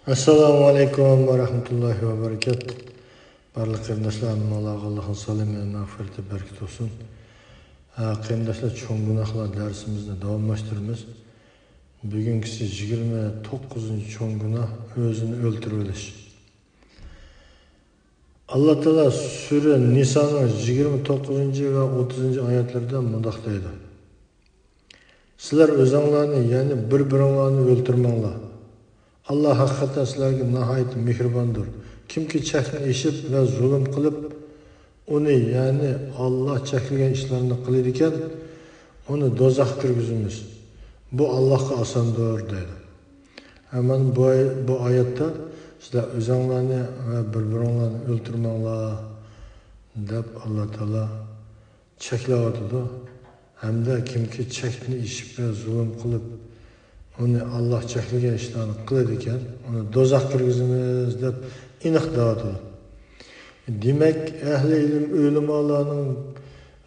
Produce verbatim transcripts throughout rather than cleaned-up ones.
ئەسسالامۇ ئەلەيكۇم ۋە رەھمەتۇللاھى ۋە بەرىكات. بارلىق قېرىنداشلار، ھەممىڭلارغا ئاللاھنىڭ سالامى ۋە مەغپىرىتى بەرىكەت بولسۇن. ھە، قېرىنداشلار، چوڭ گۇناھلار دەرسىمىزنى داۋاملاشتۇرىمىز. بۈگۈنكىسى يىگىرمە توققۇزىنچى چوڭ گۇناھ، ئۆزىنى ئۆلتۈرۈۋېلىش. ئاللا تائالا سۈرە نىسانىڭ يىگىرمە توققۇزىنچى ۋە ئوتتۇزىنچى ئايەتلىرىدە مۇنداق دەيدۇ: سىلەر ئۆزۈڭلارنى، يەنى بىر-بىرىڭلارنى ئۆلتۈرمەڭلار. ئاللا ھەقىقەتەن سىلەرگە ناھايىتى مېھرىباندۇر. كىمكى چەكنى ئېشىپ ۋە زۇلۇم قىلىپ، ئۇنى، يەنى ئاللا چەكلىگەن ئىشلارنى قىلىدىكەن، ئۇنى دوزاخقا كىرگۈزىمىز. بۇ ئاللاغا ئاساندۇر، دەيدۇ. ھە، مانا بۇ ئاي-، بۇ ئايەتتە سىلەر ئۆزۈڭلارنى ۋە بىر-بىرىڭلارنى ئۆلتۈرمەڭلار، دەپ ئاللا تائالا چەكلەۋاتىدۇ. ھەمدە كىمكى چەكنى ئېشىپ ۋە زۇلۇم قىلىپ، ئۇنى ئاللا چەكلىگەن ئىشلارنى قىلىدىكەن، ئۇنى دوزاخقا كىرگۈزىمىز، دەپ ئېنىق دەۋاتىدۇ. دېمەك، ئەھلى ئىلىم ئۆلىمالارنىڭ،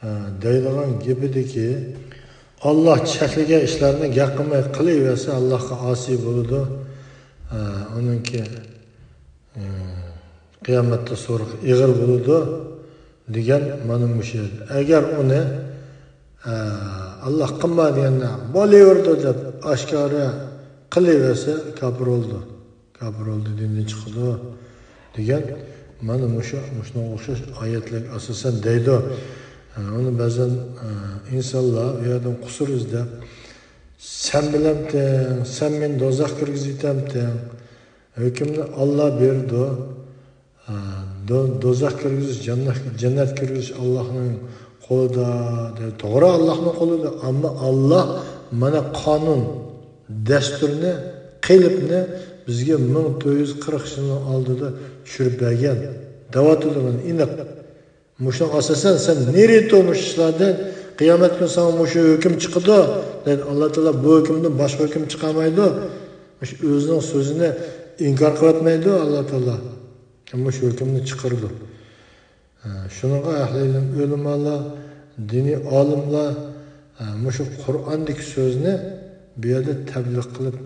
ئە، دەيدىغان گېپىدىكى، ئاللا چەكلىگەن ئىشلارنى گەپ قىلماي قىلىۋەرسە، ئاللاغا ئاسىي بولىدۇ. ئە، ئۇنىڭكى، ئە، قىيامەتتە سورىقى ئېغىر بولىدۇ، دېگەن مانا مۇشۇ يەردە. ئەگەر ئۇنى، ئە، ئاللا قىلما دېگەندە، بولۇۋېرىدۇ دەپ ئاشكارا قىلىۋەرسە، كاپىر بولىدۇ. كاپىر بولدى، دىندىن چىقىدۇ، دېگەن مانا مۇشۇ، مۇشۇنىڭغا ئوخشاش ئايەتلەرگە ئاساسەن دەيدۇ. ئۇنى بەزەن، ئە، ئىنسانلار ئۇ يەردىن قۇسۇر ئىزدەپ، سەن بىلەمتىڭ، سەن مېنى دوزاخقا كىرگۈزۈۋېتەمتىڭ، ھۆكۈمنى ئاللا بېرىدۇ، ئە، دو-، دوزاخقا كىرگۈزۈش، جەننەت، جەننەتكە كىرگۈزۈش ئاللانىڭ قولىدا، دەيدۇ. توغرا، ئاللانىڭ قولىدا، ئەمما ئاللا مانا قانۇن، دەستۇرنى، قېلىپنى بىزگە مىڭ تۆت يۈز قىرىق يىلنىڭ ئالدىدا چۈشۈرۈپ بەرگەن، دەۋاتىدۇ مانا ئېنىق. مۇشۇنىڭغا ئاساسەن سەن نېرى تۇر مۇشۇ ئىشلاردىن، قىيامەت كۈنى ساڭا مۇشۇ ھۆكۈم چىقىدۇ، دەيدۇ. ئاللا تائالا بۇ ھۆكۈمدىن باشقا ھۆكۈم چىقارمايدۇ. مۇشۇ ئۆزىنىڭ سۆزىنى ئىنكار قىلىۋەتمەيدۇ ئاللا تائالا. مۇشۇ ھۆكۈمنى چىقىرىدۇ. ھە، شۇنىڭغا ئەھلى ئىلىم ئۆلىمالار، دىنىي ئالىملار، ھە، مۇشۇ قۇرئاندىكى سۆزنى بۇ يەردە تەبلىغ قىلىپ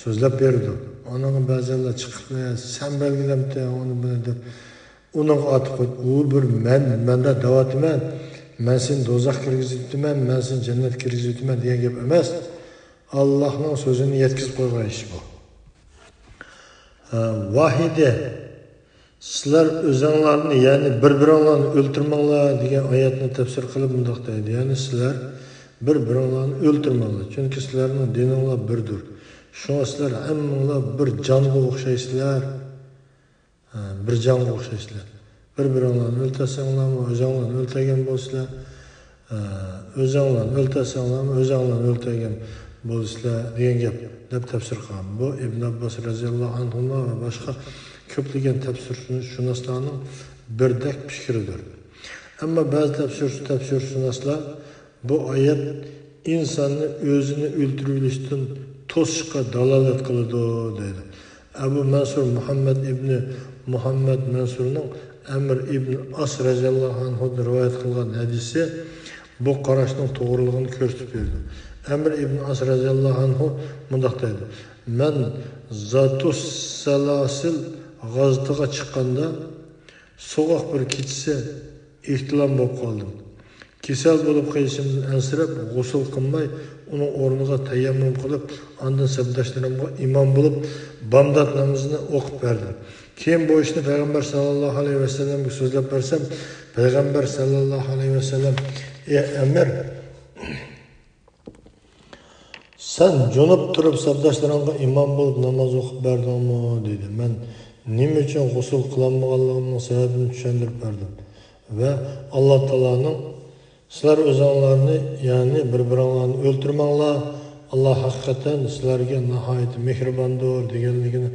سۆزلەپ بېرىدۇ. ئۇنىڭغا بەزىلەر چىقىپ، «سەن بەلگىلەمتىڭ ئۇنى بۇنى» دەپ، ئۇنىڭغا ئاتىپ قويۇپ، «ئۇ بىر مەن، مەندە دەۋاتىمەن، مەن سېنى دوزاخقا كىرگۈزۈۋېتىمەن، مەن سېنى جەننەتكە كىرگۈزۈۋېتىمەن» دېگەن گەپ ئەمەس. ئاللاھنىڭ سۆزىنى يەتكۈزۈپ قويغان ئىش بۇ. ھە، ۋاھىدى، سىلەر ئۆزۈڭلارنى، يەنى بىر-بىرىڭلارنى ئۆلتۈرمەڭلار دېگەن ئايەتنى تەپسىر قىلىپ مۇنداق دەيدۇ، يەنى سىلەر بىر-بىرىڭلارنى ئۆلتۈرمەڭلار، چۈنكى سىلەرنىڭ دىنىڭلار بىردۇر. شۇڭا سىلەر ھەممىڭلار بىر جانغا ئوخشايسىلەر. ھە، بىر جانغا ئوخشايسىلەر. بىر-بىرىڭلارنى ئۆلتۈرسەڭلارمۇ، ئۆزۈڭلارنى ئۆلتۈرگەن بولىسىلەر. ھە، ئۆزۈڭلارنى ئۆلتۈرسەڭلارمۇ، ئۆزۈڭلارنى ئۆلتۈرگەن بولىسىلەر دېگەن گەپ، دەپ تەپسىر قىلغان. بۇ ئىبن ئابباس رەزىياللاھۇ ئەنھۇما ۋە باشقا كۆپلىگەن تەپسىرشۇناسلارنىڭ بىردەك پىكرىدۇر. ئەمما بەزى تەپسىر، تەپسىرشۇناسلار بۇ ئايەت ئىنساننى ئۆزىنى ئۆلتۈرۈۋېلىشتىن توسۇشقا دالالەت قىلىدۇ، دەيدۇ. ئەبۇ مەنسۇر مۇھەممەد ئىبنى مۇھەممەد مەنسۇرنىڭ ئەمر ئىبن ئاس رەزىياللاھۇ ئەنھۇدىن رىۋايەت قىلغان ھەدىسى بۇ قاراشنىڭ توغرىلىقىنى كۆرسىتىپ بېرىدۇ. ئەمر ئىبن ئاس رەزىياللاھۇ ئەنھۇ مۇنداق دەيدۇ، مەن زاتۇسسەلاسىل غازىتىغا چىققاندا، سوغۇق بىر كېچىسى ئېھتىلام بولۇپ قالدىم. كېسەل بولۇپ قېلىشىمدىن ئەنسىرەپ، غۇسۇل قىلماي، ئۇنىڭ ئورنىغا تەيەممۇم قىلىپ، ئاندىن سەپداشلىرىمغا ئىمام بولۇپ، بامدات نامىزىنى ئوقۇپ بەردىم. كېيىن بۇ ئىشنى پەيغەمبەر ساللاللاھۇ ئەلەيھى ۋەسەللەمگە سۆزلەپ بەرسەم، پەيغەمبەر ساللاللاھۇ ئەلەيھى ۋەسەللەم، ئى ئەمىر، سەن جۇنۇپ تۇرۇپ سەپداشلىرىڭغا ئىمام بولۇپ ناماز ئوقۇپ بەردىڭمۇ؟ دېدى. مەن نېمە ئۈچۈن غۇسۇل قىلالمىغانلىقىمنىڭ سەۋەبىنى چۈشەندۈرۈپ بەردىم ۋە ئاللا تائالانىڭ سىلەر ئۆزۈڭلارنى، يەنى بىر-بىرىڭلارنى ئۆلتۈرمەڭلار، ئاللا ھەقىقەتەن سىلەرگە ناھايىتى مېھرىباندۇر دېگەنلىكىنى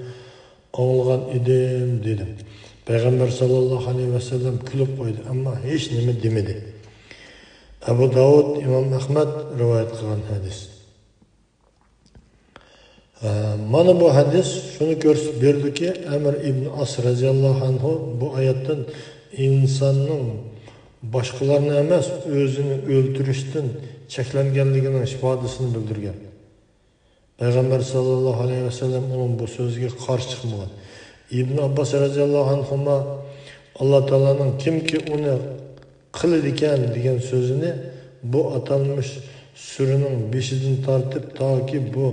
ئاڭلىغان ئىدىم، دېدىم. پەيغەمبەر ساللاللاھۇ ئەلەيھى ۋەسەللەم كۈلۈپ قويدى، ئەمما ھېچ نېمە دېمىدى. ئەبۇ داۋۇد، ئىمام ئەخمەت رىۋايەت قىلغان ھەدىس. ھە، مانا بۇ ھەدىس شۇنى كۆرسىتىپ بېرىدۇكى، ئەمر ئىبن ئاس رەزىياللاھۇ ئەنھۇ بۇ ئايەتتىن ئىنساننىڭ باشقىلارنى ئەمەس، ئۆزىنى ئۆلتۈرۈشتىن چەكلەنگەنلىكىنىڭ ئىپادىسىنى بىلدۈرگەن. پەيغەمبەر ساللاللاھۇ ئەلەيھى ۋەسەللەم ئۇنىڭ بۇ سۆزىگە قارشى چىقمىغان. ئىبن ئابباس رەزىياللاھۇ ئەنھۇما، ئاللا تائالانىڭ كىمكى ئۇنى قىلىدىكەن دېگەن سۆزىنى بۇ ئاتالمىش سۈرىنىڭ بېشىدىن تارتىپ تاكى بۇ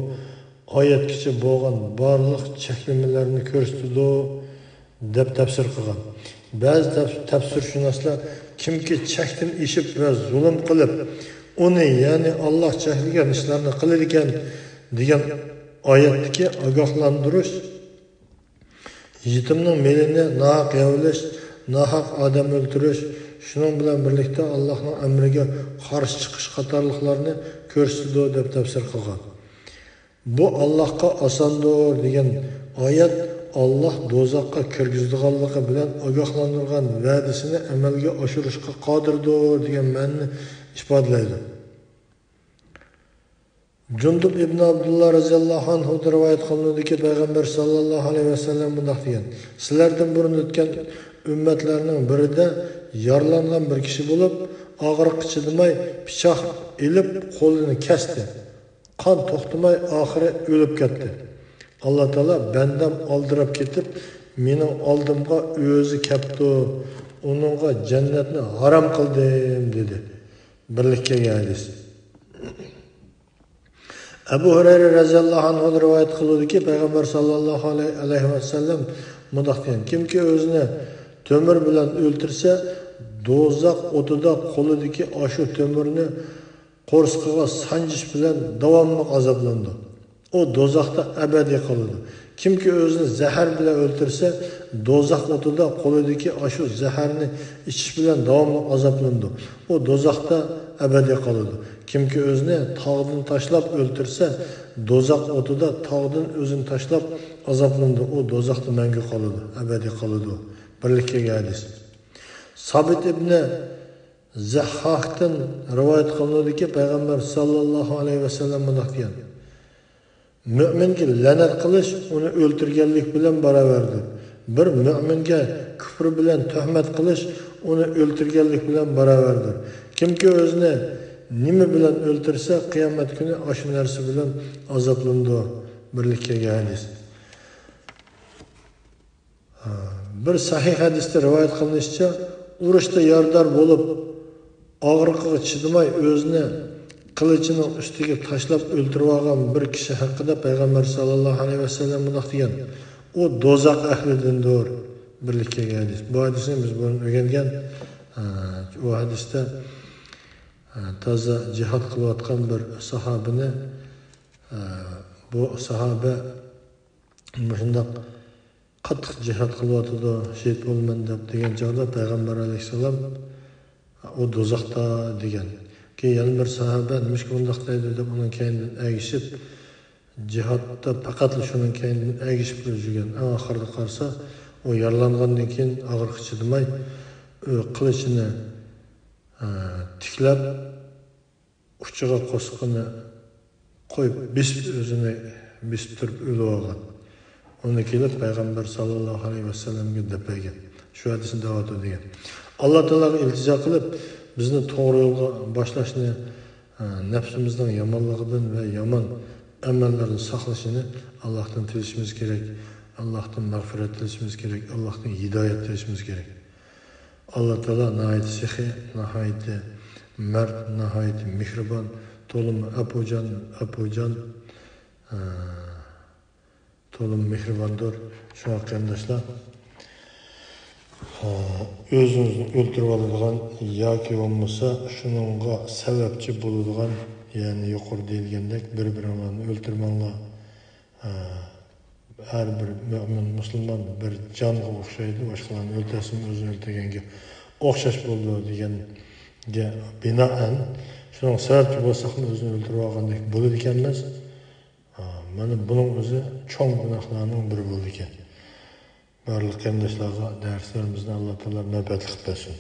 ئايەتكىچە بولغان بارلىق چەكلىمىلەرنى كۆرسىتىدۇ، دەپ تەپسىر قىلغان. بەزى تەپ-، تەپسىرشۇناسلار كىمكى چەكتىن ئېشىپ ۋە زۇلۇم قىلىپ، ئۇنى، يەنى ئاللا چەكلىگەن ئىشلارنى قىلىدىكەن دېگەن ئايەتتىكى ئاگاھلاندۇرۇش، يېتىمنىڭ مېلىنى ناھەق يەۋېلىش، ناھەق ئادەم ئۆلتۈرۈش، شۇنىڭ بىلەن بىرلىكتە ئاللاھنىڭ ئەمرىگە قارشى چىقىش قاتارلىقلارنى كۆرسىتىدۇ، دەپ تەپسىر قىلغان. بۇ ئاللاھقا ئاساندۇر دېگەن ئايەت ئاللاھ دوزاخقا كىرگۈزىدىغانلىقى بىلەن ئاگاھلاندۇرغان ۋەدىسىنى ئەمەلگە ئاشۇرۇشقا قادىردۇر دېگەن مەنىنى ئىپادىلەيدۇ. جۇندۇب ئىبن ئابدۇللا رەزىياللاھۇ ئەنھۇدىن رىۋايەت قىلىنىدۇكى، پەيغەمبەر ساللاللاھۇ ئەلەيھى ۋەسەللەم مۇنداق دېگەن: سىلەردىن بۇرۇن ئۆتكەن ئۈممەتلەرنىڭ بىرىدە يارىلانغان بىر كىشى بولۇپ، ئاغرىققا چىدىماي پىچاق ئېلىپ قولىنى كەستى. قان توختىماي ئاخىرى ئۆلۈپ كەتتى. ئاللا تائالا، بەندەم ئالدىراپ كېتىپ، مېنىڭ ئالدىمغا ئۆزى كەپتۇ، ئۇنىڭغا جەننەتنى ھارام قىلدىم، دېدى. بىرلىككە كەلگەن ھەدىس. ئەبۇ ھۇرەيرە رەزىياللاھۇ ئەنھۇدىن رىۋايەت قىلىنىدۇكى، پەيغەمبەر ساللاللاھۇ ئەلەيھى ۋەسەللەم مۇنداق دېگەن: كىمكى ئۆزىنى تۆمۈر بىلەن ئۆلتۈرسە، دوزاخ ئوتىدا قولىدىكى ئاشۇ تۆمۈرنى قورسىقىغا سانجىش بىلەن داۋاملىق ئازابلىنىدۇ. ئۇ دوزاختا ئەبەدىي قالىدۇ. كىمكى ئۆزىنى زەھەر بىلەن ئۆلتۈرسە، دوزاخ ئوتىدا قولىدىكى ئاشۇ زەھەرنى ئىچىش بىلەن داۋاملىق ئازابلىنىدۇ. ئۇ دوزاختا ئەبەدىي قالىدۇ. كىمكى ئۆزىنى تاغدىن تاشلاپ ئۆلتۈرسە، دوزاخ ئوتىدا تاغدىن ئۆزىنى تاشلاپ ئازابلىنىدۇ. ئۇ دوزاختا مەڭگۈ قالىدۇ، ئەبەدىي قالىدۇ. بىرلىككە كەلگەن ھەدىس. سابىت ئىبنى زەھھاكتىن رىۋايەت قىلىنىدۇكى، پەيغەمبەر ساللاللاھۇ ئەلەيھى ۋەسەللەم مۇنداق دېگەن: مۆمىنگە لەنەت قىلىش ئۇنى ئۆلتۈرگەنلىك بىلەن باراۋەردۇر. بىر مۆمىنگە كۇپر بىلەن تۆھمەت قىلىش ئۇنى ئۆلتۈرگەنلىك بىلەن باراۋەردۇر. كىمكى ئۆزىنى نېمە بىلەن ئۆلتۈرسە، قىيامەت كۈنى ئاشۇ نەرسە بىلەن ئازابلىنىدۇ. بىرلىككە كەلگەن ھەدىس. بىر سەھىھ ھەدىستە رىۋايەت قىلىنىشىچە، ئۇرۇشتا يارىدار بولۇپ، ئاغرىقىغا چىدىماي ئۆزىنى قىلىچىنىڭ ئۈستىگە تاشلاپ ئۆلتۈرۈۋالغان بىر كىشى ھەققىدە پەيغەمبەر ساللاللاھۇ ئەلەيھى ۋەسەللەم مۇنداق دېگەن: ئۇ دوزاخ ئەھلىدىندۇر. بىرلىككە كەلگەن ھەدىس. بۇ ھەدىسنى بىز بۇرۇن ئۆگەنگەن. ئۇ ھەدىستە تازا جىھاد قىلىۋاتقان بىر ساھابىنى، بۇ ساھابە مۇشۇنداق قاتتىق جىھاد قىلىۋاتىدۇ، شېھىت بولىمەن دەپ دېگەن چاغدا پەيغەمبەر ئەلەيھىسسالام، ئۇ دوزاختا دېگەن. كېيىن يەنە بىر ساھابە نېمىشقا بۇنداق دەيدۇ دەپ ئۇنىڭ كەينىدىن ئەگىشىپ، جىھادتا پەقەتلا شۇنىڭ كەينىدىن ئەگىشىپلا يۈرگەن. ئەڭ ئاخىرىدا قارىسا، ئۇ يارىلانغاندىن كېيىن ئاغرىققا چىدىماي، ئۆ-، قىلىچىنى، ئە، تىكلەپ، ئۇچىغا قورسىقىنى قويۇپ، بېسىپ، ئۆزىنى بېسىپ تۇرۇپ ئۆلۈۋالغان. ئۇنى كېلىپ پەيغەمبەر ساللاللاھۇ ئەلەيھى ۋەسەللەمگە دەپ بەرگەن. شۇ ھەدىسنى دەۋاتىدۇ دېگەن. ئاللا تائالاغا ئىلتىجا قىلىپ، بىزنى توغرا يولغا باشلاشنى، ئە، نەپسىمىزنىڭ يامانلىقىدىن ۋە يامان ئەمەللەردىن ساقلىشىنى ئاللاھتىن تىلىشىمىز كېرەك. ئاللاھتىن مەغپىرەت تىلىشىمىز كېرەك. ئاللاھتىن ھىدايەت تىلىشىمىز كېرەك. ئاللا تائالا ناھايىتى سېخىي، ناھايىتى مەرد، ناھايىتى مېھرىبان، تولىمۇ ئەپۇجان، ئەپۇجان، ئە، تولىمۇ مېھرىباندۇر. شۇڭا قېرىنداشلار، ئە، ئۆزىڭىزنى ئۆلتۈرۈۋالىدىغان ياكى بولمىسا شۇنىڭغا سەۋەبچى بولىدىغان، يەنى يۇقىرىدا دېيىلگەندەك بىر-بىرىڭلارنى ئۆلتۈرمەڭلار. ئە، ھەر بىر مۆمىن مۇسۇلمان بىر جانغا ئوخشايدۇ، باشقىلارنى ئۆلتۈرسىمۇ ئۆزىنى ئۆلتۈرگەنگە ئوخشاش بولىدۇ دېگەنگە بىنائەن، شۇنىڭغا سەۋەبچى بولساقمۇ ئۆزىنى ئۆلتۈرۈۋالغاندەك بولىدىكەنمىز. ئا، مانا بۇنىڭ ئۆزى چوڭ گۇناھلارنىڭ بىرى بولىدىكەن. بارلىق قېرىنداشلارغا دەرسلىرىمىزنى ئاللا تائالا مەنپەئەتلىك قىلىپ بەرسۇن.